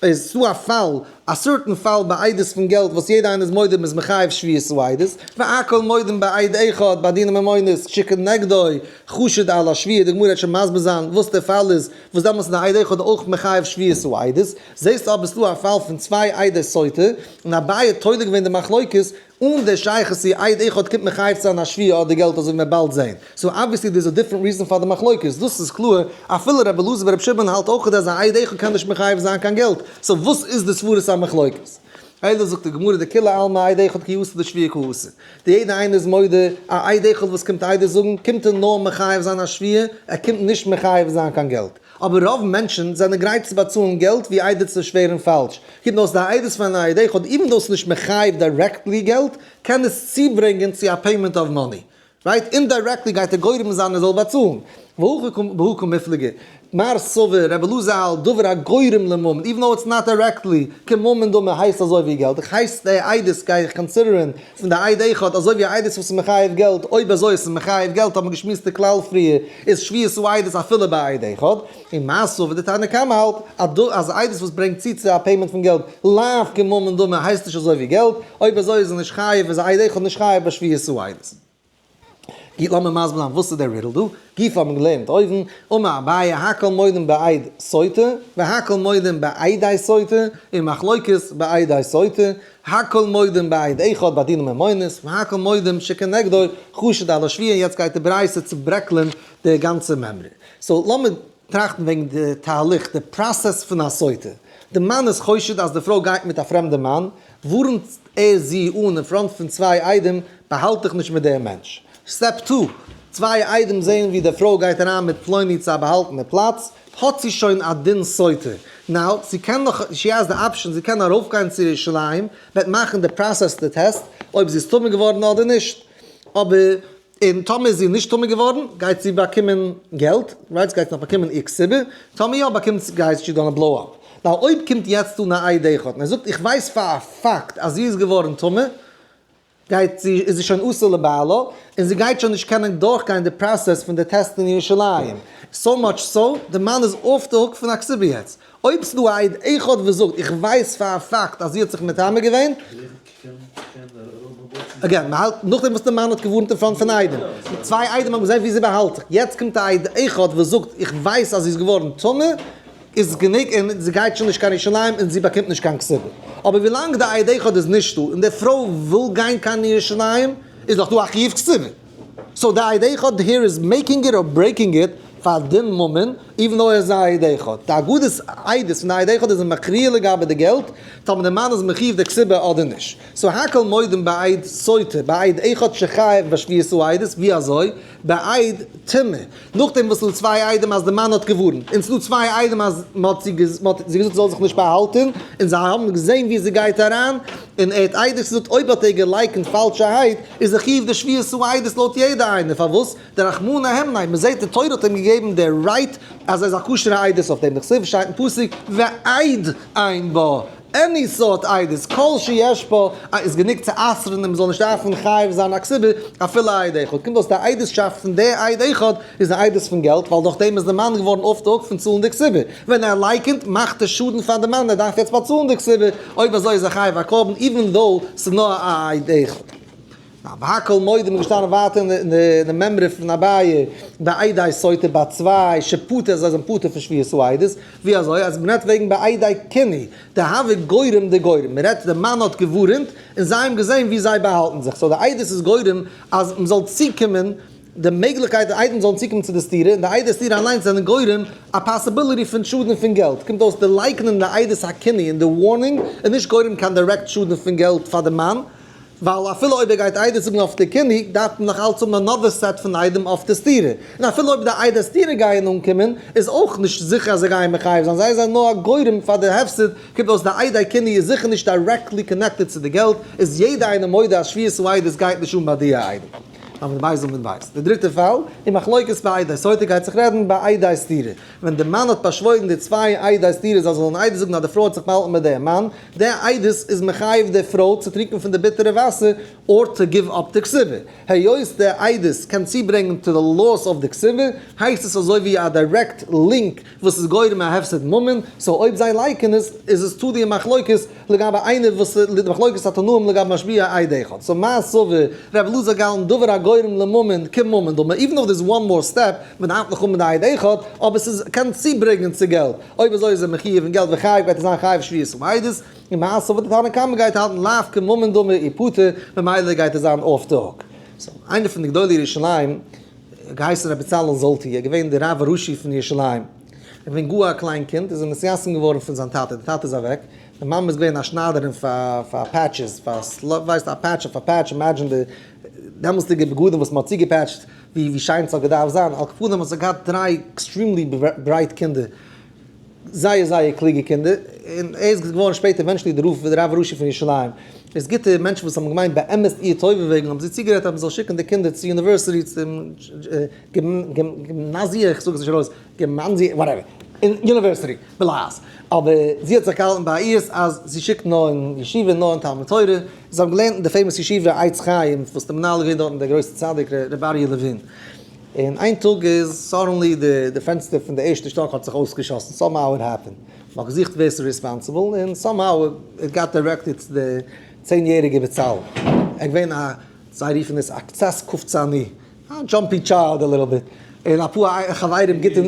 איז דא א פאל, א certain פאל ביי עדות פון געלט וואס יעדע איינער איז מודה מ'איז מחייב שבועת העדות, והכל מודים בעד אחד ביי דיני ממונות שכנגדו חשוד על השבועה, די גמרא וועט שוין מסביר זיין וואס דער פאל איז, וואס דעמאלטס איז די עד אחד אויך מחייב שבועת העדות, זעסט אבער ס'דא א פאל פון צוויי עדי סוטה, און אביי האט תולה געווען די מחלוקת אן די שייכות צו עד אחד קומט מחייב צו זיין א שבועה אדער געלט אזוי ווי מ'וועט באלד זעהן. So obviously there is a different reason פאר די מחלוקת, דאס איז קלאר, אפילו רבי אלעזר ברבי שמעון האלט אויך אז א עד אחד קען נישט מחייב זיין קיין געלט, so וואס איז די סברת המחלוקת? אלא זאגט די גמרא דכולי עלמא עד אחד כי אתא לשבועה קאתא, די יעדע איינער איז מודה א עד אחד וואס קומט עדות זאגן קומט ער נאר מחייב זיין א שבועה, ער קומט נישט מחייב זיין קיין געלט. אבער רוב מענטשן זענען גרייט צו באצאלן געלט ווי איידער צו שווערן פאלש. קומט אויס די עדות פון א עד אחד even though ס'איז נישט מחייב directly געלט, קען עס צוברענגען צו א payment of money. Right? Indirectly גייט ער גורם זיין ער זאל באצאלן. והא קמיפלגי. מר סבר, רבי אלעזר האלט, דבר הגורם לממון, even though it's not directly, כממון דמי הייסט אזוי ווי געלט. איך הייס די עדות גיי איך consider ען פון די עד אחד אזוי ווי א עדות וואס איז מחייב געלט, אויב אזוי עס איז מחייב געלט האט מען געשמועסט די כלל פריער, איז שבועת העדות אפילו ביי עד אחד, און מר סבר די תנא קמא האלט אז עדות וואס ברענגט צו צו א payment פון געלט לאו כממון דמי הייסט נישט אזוי ווי געלט, אויב אזוי איז ער נישט חייב איז א עד אחד נישט חייב ביי שבועת העדות. גוט לאמיר מסביר זיין וואס איז דער riddle דא, גופא האט מען געלערנט אויבן, אמר אביי הכל מודים בעד סוטה, והכל מודים בעדי סוטה, און מחלוקת בעדי סוטה, הכל מודים בעד אחד בדיני ממונות, והכל מודים שכנגדו חשוד על השבועה, יעצט גייט די ברייתא צוברעקלען די גאנצע מימרא. So לאמיר טראכטן וועגן די תהליך, די process פון א סוטה. די מאן איז חושד אז די פרוי גייט מיט א פרעמדע מאן, ווארנט ער זי אן אין front פון צוויי עדים, באהאלט דיך נישט מיט דעם מענטש. Step two, צוויי עדים זעען ווי די פרוי גייט אריין מיט פלוני צו א באהאלטענע פלאץ, האט זי שוין א דין סוטה. Now, זי קען נאך, she has the option, זי קען ארויפגיין צו ירושלים, וועט מאכן די process די טעסט, אויב זי איז טמא געווארן אדער נישט. אבער. און טאמער איז זי נישט טמא געווארן גייט זי באקומען געלט, right? זי גייט נאך באקומען איר כתובה, טאמער יא באקומט זי גייט she gonna blow up. Now אויב קומט יעצט אן א עד אחד און ער זאגט איך ווייס פאר א פאקט אז זי איז געווארן טמא, גייט זי איז זי שוין אסור לבעלה און זי גייט שוין נישט קענען דורכגיין די process פון די טעסט אין ירושלים, so much so די מאן איז off the hook פון א כתובה יעצט. אויב ס'דא א עד אחד וואס זאגט איך ווייס פאר א פאקט אז זי האט זיך מטמא געווען, again, מ'האלט נאכדעם וואס די מאן האט געווארנט אין front פון עדים, צוויי עדים האבן געזען ווי זי באהאלט זיך, יעצט קומט א עד אחד וואס זאגט איך ווייס אז זי איז געווארן טמא, איז גענוג און זי גייט שוין נישט קיין ירושלים און זי באקומט נישט קיין כתובה. אבער ווילאנג די עד אחד איז נישטא און די פרוי וויל גיין קיין ירושלים איז דאך דא א חיוב כתובה. So די עד אחד here is making it or breaking it פאר דין ממון, even though ער איז א עד אחד. די אגודת עדות פון די עד אחד איז מכריע לגבי די געלט, טאמער די מאן איז מחיוב די כתובה אדער נישט. So הכל מודים בעד סוטה, בעד אחד שחייב בשבועת העדות, ווי אזוי? בעד טומאה. נאכדעם וואס ס'דא צוויי עדים אז די מאן האט געווארנט, און ס'דא צוויי עדים אז מ'האט זי געזאגט זי זאל זיך נישט באהאלטען, און זיי האבן געזען ווי זי גייט אריין, און ער האט עדות געזאגט אויב האט ער געלייקענט פאלשערהייט, איז ער חיוב די שבועת העדות לויט יעדע איינער, פארוואס? דרחמנא הימניה, מ'זעט די תורה האט אים געגעבן די right אז ער איז א כשר'ע עדות אויף דעם, דכתיב שטייט אין פסוק ועד אין בה, any סארט עדות, כל שיש בה, איז גענוג צו אסר'ן און מ'זאל נישט דארפן חייב זיין א כתובה, אפילו א עד אחד. קומט אויס די עדות'שאפט פון די עד אחד איז א עדות פון געלט, ווייל דורך דעם איז די מאן געווארן off the hook פון צאלן די כתובה. ווען ער לייקענט מאכט ער שאדן פאר די מאן, ער דארף יעצט באצאלן די כתובה, אויב אזוי איז ער חייב א קרבן even though ס'איז נאר א עד אחד. והכל מודים איז געשטאנען ווייטער אין די מימרא פון אביי בעדי סוטה ביי צוויי שפטור זיי זענען פטור פון שבועת העדות, ווי אזוי אז מ'רעדט וועגן בעדי קינוי דהוה גורם דגורם, מ'רעדט די מאן האט געווארענט און זיי האבן געזען ווי זיי באהאלטן זיך, so די עדות איז גורם אז מ'זאל צוקומען די מעגליכקייט די עדים זאלן צוקומען צו די סתירה, און די עדי סתירה אליינס זענען גורם א possibility פון שאדן פון געלט, קומט אויס די לייקענען די עדות הקינוי און די warning איז נישט גורם קיין direct שאדן פון געלט פאר די מאן, ווייל אפילו אויב ער גייט עדות זאגן אויף די קינוי, דארף מען נאך אלץ האבן another set פון עדים אויף די סתירה. און אפילו אויב די עדי סתירה גייען אנקומען, איז אויך נישט זיכער אז זיי גייען מחייב זיין, זיי זענען נאר א גורם פאר די הפסד, קומט אויס די עדי קינוי איז זיכער נישט directly connected צו די געלט, איז יעדע איינער מודה אז שבועת העדות גייט נישט אן ביי די עדים. עמוד בית עמוד בית. די דריטע פאל, אין מחלוקת בעדי סוטה גייט זיך רעדן בעדי סתירה. ווען די מאן האט באשוואוירן די צוויי עדי סתירה זיי זאלן עדות זאגן אז די פרוי האט זיך באהאלטן מיט דעם מאן, דער עדות איז מחייב די פרוי צו טרינקען פון די ביטערע וואסער or to give up די כתובה. היות דער עדות קען צוברענגן to the loss of די כתובה, הייסט עס אזוי ווי א direct link וואס איז גורם א הפסד ממון, so אויב זיי לייקען עס, איז עס תלוי אין מחלוקת לגבי איינער וואס די מחלוקת התנאים לגבי משביע עד אחד. So מר סבר ר' אלעזר גאלן דבר הגורם לממון כממון דמי, even though there's one more step, מען דארף נאך האבן די עד אחד, אבער ס'איז קען צוברענגען צו געלט, אויב אזוי איז ער מחיוב אין געלט וחייב גייט ער זיין חייב שבועת העדות, און מר סבר די תנא קמא גייט האלטן לאו כממון דמי ופטור, ממילא גייט ער זיין off the hook. So איינער פון די גדולי ירושלים, געהייסן רבי בצלאל זולטי, ער איז געווען די רב הראשי פון ירושלים, ער איז געווען גאר א קליין קינד, איז ער נתייתם געווארן פון זיין טאטע, די טאטע איז אוועק, די מאמע איז געווען א שניידערין פאר פאר patches, פאר ווייסט א patch אויף א patch, imagine די דעמאלסדיגע בגדים וואס מען האט צוגעפעטשט, ווי ווי שיין ס'האט געדארפט זיין, על כל פנים האט זי געהאט דריי extremely bright קינדער, זייער זייער קלוגע קינדער, און ער איז געווארן שפעטער eventually די רב די רב הראשי פון ירושלים, איז גוטע מענטשן וואס האבן געמיינט באמת איר טובה וועגן האבן זי צוגערעדט אז מ'זאל שיקן די קינדער צו university צום גימנאזיע, איך זאג עס נישט ארויס, גימנאזיע, whatever, אין university, בלעז, אבער זי האט זיך געהאלטן ביי אירס אז זי שיקט נאר אין ישיבה נאר אין תלמוד תורה, זיי האבן געלערנט אין די famous ישיבה עץ חיים וואס די מנהל איז געווען דארטן דער גרויסער צדיק ר' אריה לעווין. און איין טאג איז suddenly די פענסטער פון די ערשטע שטאק האט זיך אויסגעשאסן, somehow it happened, מ'האט געזוכט ווער ס'איז responsible און somehow it got directed צו די 10 יעריגע בצלאל, ער איז געווען א, זיי רופן עס א קצת קופצני, א jumpy child a little bit, און אפאר חברים גוטע,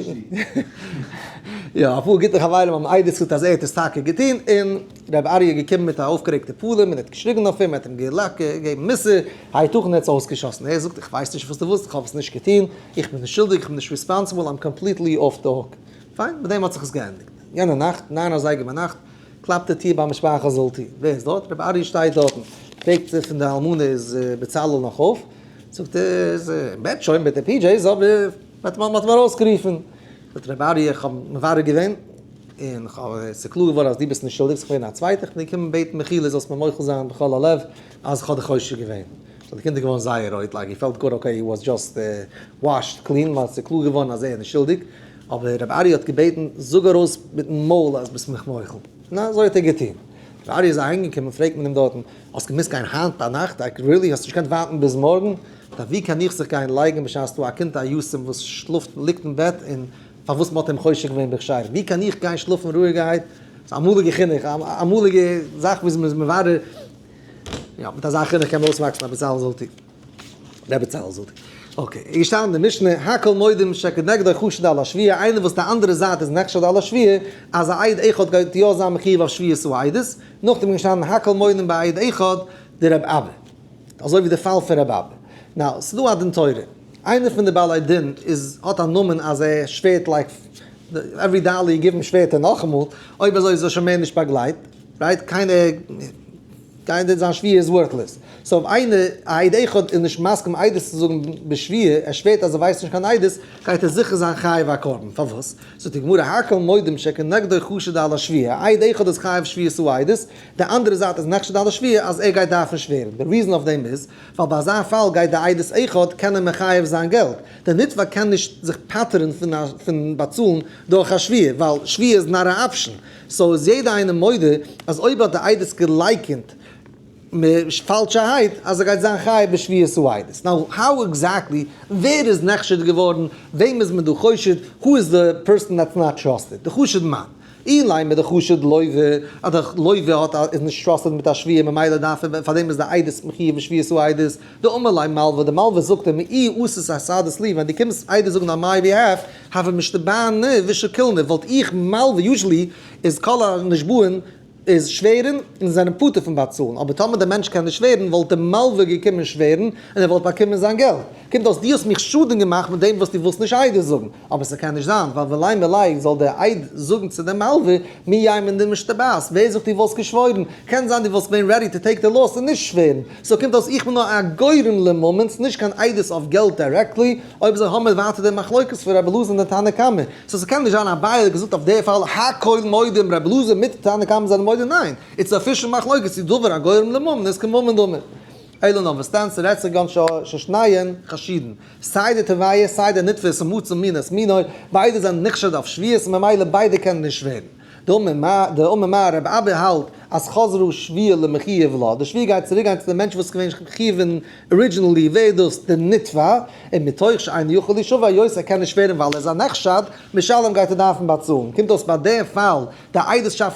יא אפאר גוטע חברים האבן עדות געזאגט אז ער האט עס טאקע געטון, און רבי אריה איז געקומען מיט א אויפגערעגטע פנים און ער האט געשריגן אויף אים, ער האט אים געגעבן מוסר, היתכן ער האט עס אויסגעשאסן, ער זאגט איך ווייס נישט וואס דו ווילסט, איך האב עס נישט געטון, איך בין נישט שולדיג, איך בין נישט responsible, I'm completely off the hook. פיין, מיט דעם האט זיך עס געענדיגט. יענע נאכט, ניין אזייגער ביינאכט, קלאפט די טיר ביי משפחת זולטי, ווער איז דארט? רבי אריה שטייט דארטן. פרעגט זיך פון די אלמנה איז בצלאל נאך אויף? זאגט ער, איז אין בעט שוין מיט די PJs, אבער מען האט אים ארויסגערופן. זאגט רבי אריה, איך האב מברר געווען, און איך האב, עס איז קלאר געווארן אז דו ביסט נישט שולדיג, ס'איז געווען א צווייטער, איך בין געקומען בעטן מחילה זאלסט מיר מוחל זיין בכל הלב, אז איך האב דיך חושד געווען. So די קינד איז געווארן זייער רויט, like he felt good, okay, he was just washed clean, ווייל ס'איז קלאר געווארן אז ער איז נישט שולדיג, אבער רבי ארי' האט געבעטן, זאג ארויס מיטן מויל אז ביסט מיך מוחל. נו, אזוי האט ער געטון. רבי ארי' איז אהיימגעקומען, פרעגט מען אים דארטן, האסט געמוזט גיין היינט ביינאכט? Like really? האסט נישט געקענט ווארטן ביז מארגן? טא ווי קען איך זיך גיין לייגן בשעת ס'דא א קינד א יתום וואס שלאפט ליגט אין בעט און פארוואס מ'האט אים חושד געווען בכשרים? ווי קען איך גיין שלאפן רואיגערהייט? ס'איז אמאליגע חינוך, אמאליגע זאך וואס מ'איז מברר. יא, מיט אזא חינוך קען מען אויסוואקסן א בצלאל זאלטיק. ר' בצלאל זאלטיק. Okay, איז געשטאנען אין די משנה, הכל מודים שכנגדו חשוד על השבועה, איינער וואס די אנדערע זייט איז נחשד על השבועה, אז א עד אחד גייט יא זיין מחיוב אויף שבועת העדות, נאכדעם איז געשטאנען הכל מודים בעד אחד דרב אבא. אזוי ווי די פאל פון רב אבא. Now, ס'דא א דין תורה. איינער פון די בעלי דין איז האט א נאמען אז ער שווערט like every dollar you give אים שווערט ער נאכאמאל, אויב אזוי איז ער שוין מער נישט באגלייבט, right? קיינער קיינער זיין שבועה איז worthless. So אויב איינער א עד אחד איז נישט מסכים עדות צו זאגן בשבועה, ער שווערט אז ער ווייסט נישט קיין עדות, גייט ער זיכער זיין חייב א קרבן. פארוואס? זאגט די גמרא הכל מודים שכנגדו חשוד על השבועה, א עד אחד איז חייב שבועת העדות, די אנדערע זייט איז נחשד על השבועה אז ער גייט דארפן שווערן, די reason אויף דעם איז ווייל ביי אזא פאל גייט די עדות אחד קענען מחייב זיין געלט, די נתבע קען נישט זיך פטר'ן פון באצאלן דורך א שבועה ווייל שבועה איז not א option, so איז יעדע איינער מודה אז אויב האט די עדות געלייקענט פאלשערהייט אז ער גייט זיין חייב בשבועת העדות. Now how exactly ווער איז נחשד געווארן, וועם איז מען דא חושד, who is the person that's not trusted, די חשוד מאן. אילימא דחשוד לוה, אז די לוה האט א איז נישט trusted מיט א שבועה ממילא דארף ער פאר דעם איז די עדות מחיוב בשבועת העדות, דאמר ליה מלוה, די מלוה זאגט אים אי אתית אסהדת לי, ווען דו קומסט עדות זאגן on my behalf, הוה משתבענא ושקילנא, וואלט איך מלוה, usually איז כל הנשבעין איז שווערן און זענען פטור פון באצאלן, אבער טאמער דער מענטש קען נישט שווערן וואלט דער מלוה געקומען שווערן און ער וואלט באקומען זיין געלט. קומט אויס דו האסט מיך שאדן געמאכט מיט דעם וואס דו ווילסט נישט עדות זאגן, אבער ס'קען נישט זיין, ווייל ולימא ליה זאל דער עד זאגן צו דעם מלוה, מי יימר דמשתבעת, ווער זאגט דו וואלסט געשוואוירן, קען זיין דו וואלסט געווען ready to take the loss און נישט שווערן, so קומט אויס איך בין נאר א גורם לממון, ס'נישט קיין עדות אויף געלט directly, אויב אזוי האמיר ווייטער די מחלוקת פון רבי אלעזר און די תנא קמא, so ס'קען נישט זיין אביי האט געזאגט אויף די פאל הכל מודים רבי אלעזר מיט תנא קמא זענען מודה ניין, it's official מחלוקת צו דבר הגורם לממון איז כממון דמי. אלא נאר וואס דען ס'רעדט זיך גאנץ ששניהם חשודים, סיי די תובע סיי די נתפס ומצא מין את מינו, ביידע זענען נחשד אויף שבועות ממילא ביידע קענען נישט שווערן. דאמר מר רבי אבא האלט אז חזרה שבועה למחויב לה, די שבועה גייט צוריק גיין צו די מענטש וואס איז געווען מחויב אין originally ווער דאס די נתבע, און מתוך שאינו יכול להישבע היות ער קען נישט שווערן ווייל ער איז א נחשד, משלם גייט ער דארפן באצאלן. קומט אויס ביי די פאל די עדות'שאפט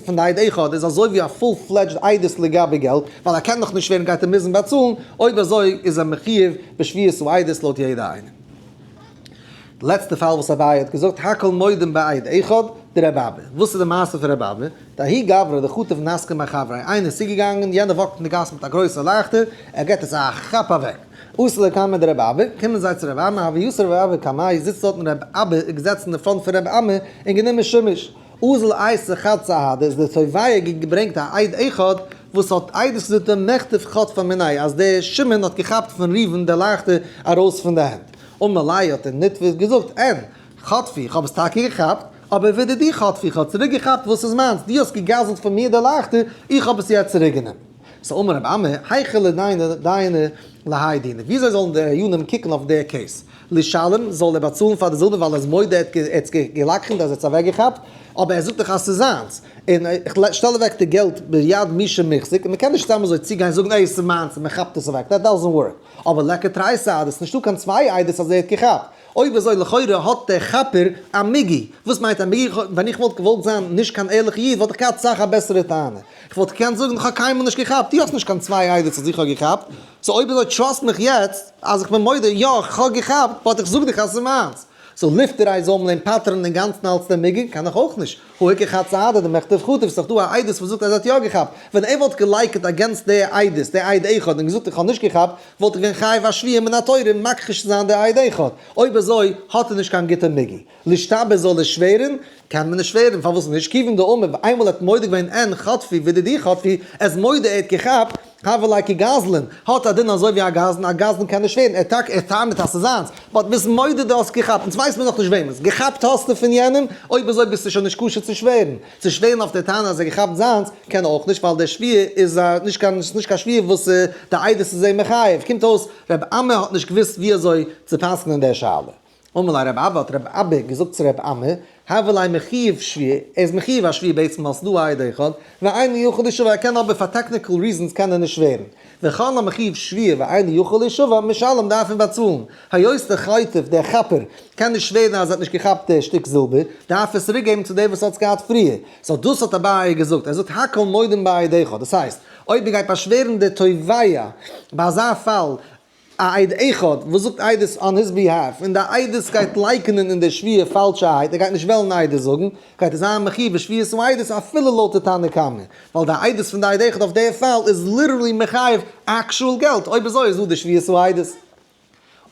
פון די עד אחד איז אזוי ווי א full fledged עדות לגבי געלט, ווייל ער קען נאך נישט שווערן גייט ער מוזן באצאלן, אויב אזוי איז ער מחיוב בשבועת העדות לויט יעדע איינעם. די לעצטע פאל וואס אביי האט געזאגט הכל מודים בעד אחד, דרבי אבא. וואס איז די מעשה פון רבי אבא? דההוא גברא דחטף נסכא מחבריה, איינער איז צוגעגאנגען, יענער walk ט אין די גאס מיט א גרויסע לייכטער, ער געט עס א כאפ אוועק. אתו לקמיה דרבי אבא, קומען זיי צו רבי אמי, הוה יתיב רבי אבא קמיה, זיצט דארטן רבי אבא, איז געזעצן אין די front פון רבי אמי, און גענומען שימוש. אזל אייתי חד סהדא, איז דער תובע געברענגט א עד אחד, וואס האט עדות געזאגט דמיחטף חטפיה מיניה, אז דער שמעון האט געכאפט פון ראובן די לייכטער ארויס פון די הענט. אמר ליה האט דער נתבע געזאגט, אין, חטפי, איך האב עס טאקע געכאפט, אבער ודידי חטפי, איך האב צוריק געכאפט וואס איז מיינס, דו האסט געגזלט פון מיר די לייכטער, איך האב עס יעצט צוריק גענומען. So אמר רבי אמי, היכי לידייניה דייני להאי דינא, וויאזוי זאלן די דיינים קוקן אויף די case? לישלם, זאל ער באצאלן פאר די זילבער ווייל ער איז מודה ער האט עס געלקח'נט אז ער האט עס אוועקגעכאפט, אבער ער זאגט דאך אז ס'איז זיינס, און איך שטעל אוועק די געלט ביד מי שמוחזק, און מ'קען נישט סתם אזוי צוגיין זאגן עי ס'איז מיינס און מ'כאפט עס אוועק, that doesn't work. אבער ליכא תרי סהדי, ס'נישטא קיין צוויי עדות אז ער האט געכאפט. אויב אזוי לכאורה האט דער כאפער א מיגו. וואס מיינט א מיגו? ווען איך וואלט געוואלט זיין נישט קיין ערליכע איד וואלט איך געהאט סאך א בעסערע טענה. איך וואלט געקענט זאגן איך האב קיינמאל נישט געכאפט, דו האסט נישט קיין צוויי עדות אז איך האב געכאפט, so אויב אזוי trust מיך יעצט אז איך בין מודה יא איך האב געכאפט but איך זאג דיך אז ס'איז מיינס. So ליפטעריי זאל מען אים פטר'ן אינגאנצן אלץ דער מיגו? קען איך אויך נישט. הא איכא חד סהדא דמיחטף חטיף, ס'איז דאך דא א עדות וואס זאגט אז ער האט יא געכאפט. ווען ער וואלט געלייקענט against די עדות, די עד אחד, און געזאגט איך האב נישט געכאפט, וואלט ער געווען חייב א שבועה מן התורה מכחיש צו זיין די עד אחד. אויב אזוי האט ער נישט קיין גוטע מיגו. לישתבע זאל ער שווערן? קען מען נישט שווערן. פארוואס נישט? כיוון דאמר, איינמאל ער האט מודה געווען אין חטפי ודידי חטפי, ער איז מודה ער האט געכאפט. הוה ליה כגזלן, האט א דין אזוי ווי א גזלן, א גזלן קען נישט שווערן, ער טאקע ער טענה'ט אז ס'איז זיינס, but ביסט מודה דו האסט געכאפט, אונז ווייסט מען נאכנישט וועמענס, געכאפט האסטו פון יענעם, אויב אזוי ביסטו שוין נישט כשר צו שווערן. צו שווערן אויף די טענה אז ער געכאפט זיינס, קען ער אויך נישט, ווייל דער שבועה איז א נישט קיין ס'איז נישט קיין שבועה וואס די עדות איז אים מחייב, קומט אויס ר' אמי האט נישט געוואוסט ווי אזוי צו פסק'נען דער שאלה. אמר ליה רב אבא האט רב אבא געזאגט צו ר' אמי, הוה ליה מחיוב שבועה, ער איז מחיוב א שבועה בעצם ווייל ס'דא א עד אחד, ואינו יכול לישבע, ער קען אבער פאר technical reasons קען ער נישט שווערן. וכל המחיוב שבועה ואינו יכול לישבע, משלם דארף ער באצאלן. היות דער חוטף, דער כאפער, קען נישט שווערן אז ער האט נישט געכאפט די שטיק זילבער, דארף ער עס צוריק געבן צו דער וואס האט עס געהאט פריער. so דאס האט אביי געזאגט, ער זאגט הכל מודים בעד אחד, דאס הייסט, אויב מען גייט באשווערן די תובע ביי אזא פאל, א עד אחד וואס זאגט עדות on his behalf, און די עדות גייט לייקענען אין די שבועה פאלשערהייט, ער גייט נישט וועלן עדות זאגן, גייט ער זיין מחיוב בשבועת העדות אפילו לויט די תנא קמא, ווייל די עדות פון די עד אחד אויף די פאל איז literally מחייב actual געלט, אויב אזוי איז דא די שבועת העדות.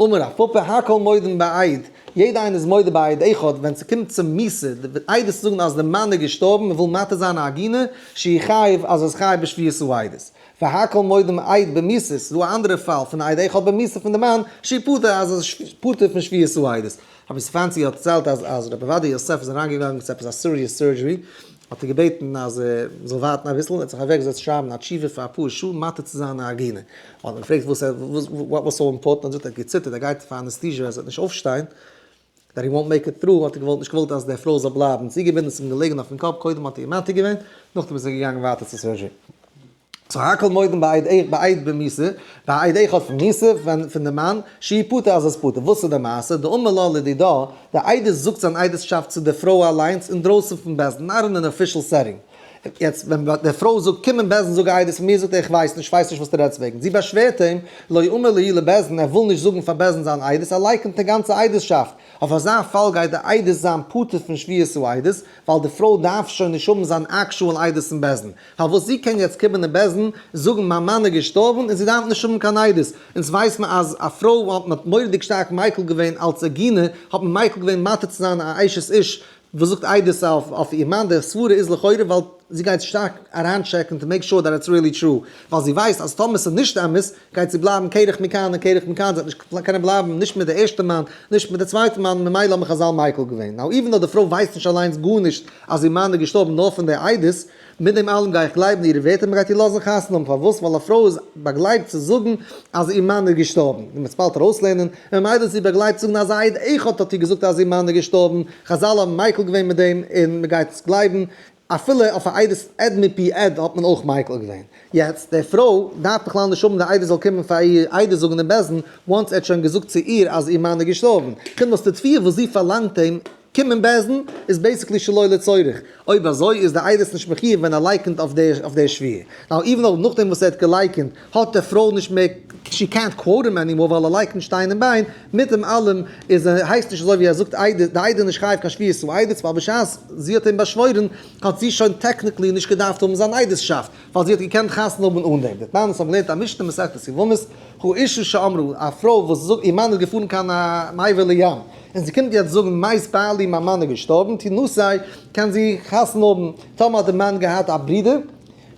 אמר רב פפא הכל מודים בעד, יעדע איינער איז מודה בעד אחד, ווען ס'קומט צום מיתה, די עדות זאגן אז די מאן איז געשטארבן, מ'וויל מתיר זיין א עגונה, שהוא חייב אז ער איז חייב בשבועת העדות. והכל מודים עד במיתה, ס'איז דא א אנדערע פאל פון עד אחד במיתה פון די מאן, שהוא פטור אז ער איז פטור פון שבועת העדות. רבי ספאנצי האט דערציילט אז אז רבי עובדיה יוסף איז אריינגעגאנגען צו עפעס א serious surgery, האט ער געבעטן אז ער זאל ווארטן אביסל, ער האט זיך אוועקגעזעצט שרייבן א תשובה פאר אפאר שעה מתיר צו זיין א עגונה. האט מען געפרעגט וואס ער what was so important, זאגט ער האט געציטערט ער גייט פאר anesthesia ער זאל נישט אויפשטיין, that he won't make it through, האט ער געוואלט נישט געוואלט אז די פרוי זאל בלייבן צוגעבינדן, ס'איז אים געלעגן אויפן קאפ, קודם האט ער איר מתיר געווען, נאכדעם איז ער געגאנגען ווייטער צו surgery. so הכל מודים בעד בעד במיתה, בעד אחד פון מיתה, פון די מאן, שהוא פטור אז עס פטור. וואס איז די מעשה? דאמר לה לדידה, די עדות זאגט זיין עדות'שאפט צו די פרוי אליינס אינדרויסן פון בית דין, not in an official setting. יעצט ווען די פרוי זאגט קום אין בית דין זאג עדות פון מיר זאגט ער איך ווייס נישט, כ'ווייס נישט וואס דו רעדסט וועגן. זי באשווערט אים, לא אמר להו לבית דין, ער וויל נישט זאגן פאר בית דין זיין עדות, ער לייקענט די גאנצע עדות'שאפט. אויף אזא פאל גייט די עדות זיין פטור פון שבועת העדות, ווייל די פרוי דארף שוין נישט האבן זיין actual עדות אין בית דין. פארוואס זי קען יעצט קומען אין בית דין זאגן מיין מאן איז געשטארבן און זי דארף נישט האבן קיין עדות, אונז ווייסט מען אז א פרוי האט מען מורא'דיג שטארק מיקל געווען אלס עגונה, האט מען מיקל געווען מתיר צו זיין א אשת איש וואס זאגט עדות אויף איר מאן, די סברה איז לכאורה ווייל זי גייט שטארק אריינטשעקן to make sure that it's really true, ווייל זי ווייסט אז טאמער ס'איז נישט אמת גייט זי בלייבן קרח מכאן און קרח מכאן, זי וועט נישט קענען בלייבן נישט מיט די ערשטע מאן נישט מיט די צווייטע מאן, ממילא האבן חזל מיקל געווען. now even though די פרוי ווייסט נישט אליינס גארנישט אז איר מאן איז געשטארבן נאר פון די עדות, מיט דעם אלעם גיי איך גלייבן אירע ווערטער, מען גייט איר לאזן חתונה האבן, פארוואס? ווייל א פרוי איז באגלייבט צו זאגן אז איר מאן איז געשטארבן, ווי מען באלד ארויסלערנען, און ממילא איז זי באגלייבט צו זאגן אז א עד אחד האט איר געזאגט אז איר מאן איז געשטארבן, חזל האבן מיקל געווען מיט דעם און מען גייט עס גלייבן, אפילו אויף א עדות עד מפי עד האט מען אויך מיקל געווען. יעצט, די פרוי דארף בכלל נישט האבן די עדות זאל קומען פאר איר עדות זאגן אין בית דין, once ער האט שוין געזאגט צו איר אז איר מאן איז געשטארבן, קומט אויס די תביעה וואס זי פארלאנגט אים, קומען בית דין איז basically שלא לצורך, אויב אזוי איז די עדות נישט מחיוב ווען ער לייקענט אויף די שבועה. now even אויב נאכדעם וואס ער האט געלייקענט האט די פרוי נישט מער, שי קענט קוואוט אים ענימאר ווייל ער לייקענט שטיין און ביין, מיט דעם אלעם איז ער הייסט נישט אזוי ווי ער זאגט עדות, די עדות איז נישט חייב קיין שבועת העדות ווייל בשעת זי האט אים באשוואוירען האט זי שוין technically נישט געדארפט האבן זיין עדות'שאפט ווייל זי האט געקענט חתונה האבן אן דעם. דתנן אונז האבן געלערנט א משנה מסכת יבמות, האשה שאמרה, א פרוי וואס זאגט איר מאן איז געפארן קיין א מעבר לים, און זי קומט יעצט זאגן מת בעלי מיין מאן איז געשטארבן, תנשא, קען זי חתונה האבן, טאמער האט די מאן געהאט א ברודער,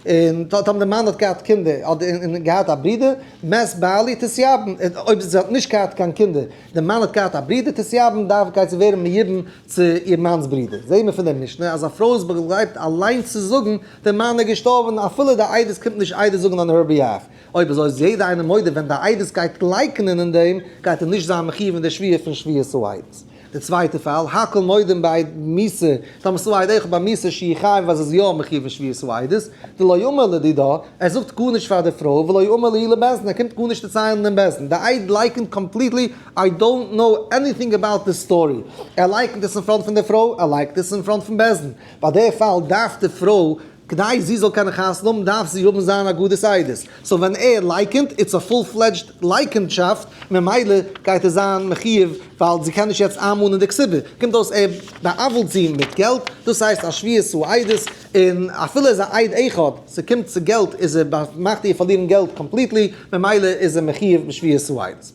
און טאמער די מאן האט געהאט קינדער, אדער און געהאט א ברודער, מת בעלי תתייבם, אויב זי האט נישט געהאט קיין קינדער, די מאן האט געהאט א ברודער תתייבם, דארף גייט זי ווערן מייבם צו איר מאנ'ס ברודער. זעהן מיר פון דער משנה אז א פרוי איז באגלייבט אליין צו זאגן די מאן איז געשטארבן אפילו די עדות קומט נישט עדות זאגן on her behalf. אויב אזוי איז יעדער איינער מודה ווען די עדות גייט לייקענען אין דעם גייט ער נישט זיין מחיוב אין די שבועה פון שבועת העדות. די צווייטע פאל, הכל מודים בעד מיתה, טאמער ס'איז א עד אחד ביי מיתה שהוא חייב אז איז יא מחיוב אין שבועת העדות, דלא אמר לדידה, ער זאגט גארנישט פאר די פרוי, ולא אמר להו לבית דין, ער קומט גארנישט דערציילן אין בית דין, די עד לייקענט completely, I don't know anything about this story, ער לייקענט עס אין front פון די פרוי, ער לייקענט עס אין front פון בית דין, ביי די פאל דארף די פרוי כדי זי זאל קענען חתונה האבן דארף זי האבן זיין אגודת עדות, so ווען ער לייקענט it's א full fledged לייקענטשאפט, ממילא גייט ער זיין מחיוב ווייל זי קען נישט יעצט איינמאנען די כתובה, קומט אויס ער בא'עוול'ט זי מיט געלט, דאס הייסט א שבועת העדות, און אפילו איז א עד אחד, ס'קומט צו געלט איז ער מאכט איר פארלירן געלט completely, ממילא איז ער מחיוב בשבועת העדות.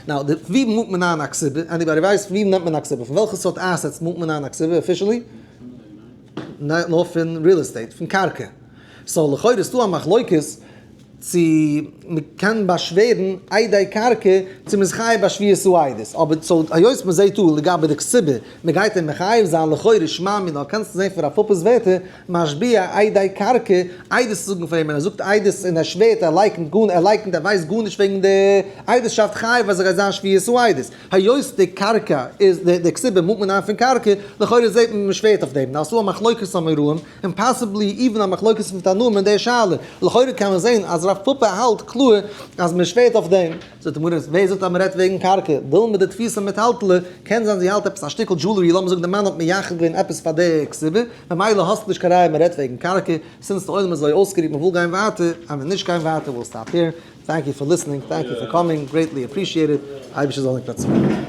now די ווי מאנט מען איין א כתובה? anybody ווייסט ווי נעמט מען א כתובה? פון וועלכע סארט assets מאנט מען איין א כתובה officially? נאר פון real estate, פון קרקע. so לכאורה איז דא א מחלוקת. צו מען קען באשווערן עדי קרקע צו מען איז חייב בשבועת העדות, אבער so היות מען זעט דא לגבי די כתובה מען גייט אים מחייב זיין לכאורה שמע מינה קענסטו זען פון רב פפא'ס ווערטער משביע עדי קרקע עדות זאגן פאר אים און ער זאגט עדות און ער שווערט ער לייקנט גאר ער לייקנט ער ווייסט גארנישט וועגן די עדות'שאפט חייב אז ער גייט זיין שבועת העדות. היות די קרקע איז די כתובה מאנט מען איין פון קרקע, לכאורה זעט מען מען שווערט אויף דעם, נאר ס'דא א מחלוקת אמוראים, און possibly even א מחלוקת פון תנאים אין די שאלה, לכאורה קען מען זען אז רב פפא האלט קלאר אז מען שווערט אויף דעם. זאגט די גמרא, ווער זאגט אז מען רעדט וועגן קרקע? דילמא דתפיסא מטלטלי, קען זיין זי האלט עפעס א שטיקל jewelry, לאמיר זאגן די מאן האט מייחד געווען עפעס פאר די כתובה, ממילא האסטו נישט קיין ראיה מען רעדט וועגן קרקע, since די עולם איז אזוי אויסגערוט מען וויל גיין ווייטער, אז מען נישט גיין ווייטער we'll stop here. Thank you for listening, thank you for coming, greatly appreciated, אייבערשטער זאל ענק באצאלן.